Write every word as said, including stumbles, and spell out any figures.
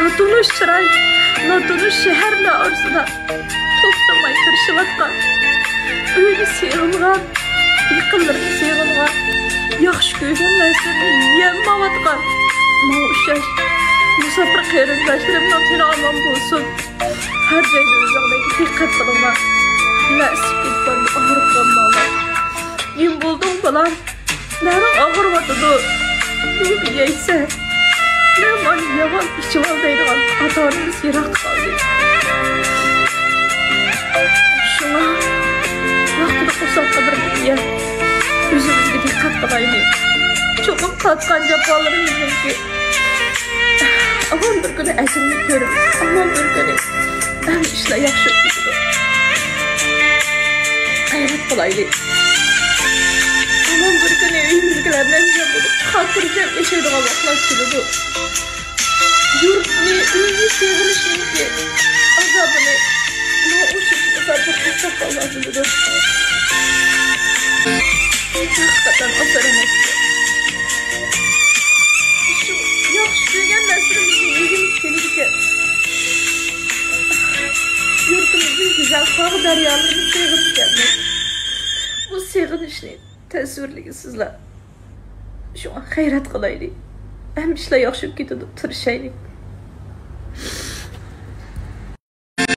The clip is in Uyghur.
ناتونۇش چىراي، ناتونۇش شەھەرلەر ئارىسىدا توختىماي تىرىشىۋاتقان، ئۆيىنى سېغىنغان، يېقىنلىرىنى سېغىنغان، ياخشى كۆرگەن نەرسىلىرىنى يېيەلمەيۋاتقان، ماڭا ئوخشاش مۇساپىر قېرىنداشلىرىمنىڭ تېنى ئامان بولسۇن. ھەر جايدا ئۆزۈڭلارغا دىققەت قىلىڭلار. نەسىپ يېتىپ بارمىدى، ئاغرىپ قالماڭلار. نېمە بولدۇڭ، بالام؟ نەرىڭ ئاغرىۋاتىدۇ. نېمە يەيسەن؟ مەن مانا يامان ئىچىۋال دەيدىغان ئاتا-ئانىمىز يىراقتا قالدى. شۇڭا ۋاقتىدا قورساققا بىر نېمە يە. ئۆزىمىزگە دىققەت قىلايلى. چوقۇم تارتقان جاپالىرىمىزنىڭكى ئامان بىر كۈنى ئەجرىنى كۆرىمىز. ئامان بىر كۈنى ھەممە ئىشلار ياخشى ئۆتىدۇ. غەيرەت قىلايلى. ئامان بىر كۈنى ئۆيىمىزدىكىلەر بىلەن جەم بولۇپ، خاتىرجەم ياشايدىغان ۋاقىتلار كېلىدۇ. يۇرتنى، ئۆينى سېغىنىشنىڭكى ئازابىنى ماڭا ئوخشاش مۇساپىر ئاقساقاللار بىلىدۇ. ھەقىقەتەن ئاسان ئەمەس. شۇ ياخشى سۆيگەن نەرسىلىرىمىزنى يېگىمىز كېلىدىكەن. يۇرتىمىزنىڭ گۈزەل تاغ دەريالىرىنى سېغىنىدىكەنمىز. بۇ سېغىنىشنى تەسۋىرلىگىسىزلا. شۇڭا غەيرەت قىلايلى. ھەممە ئىشلار ياخشى بولۇپ كېتىدۇ، تىرىشايلى.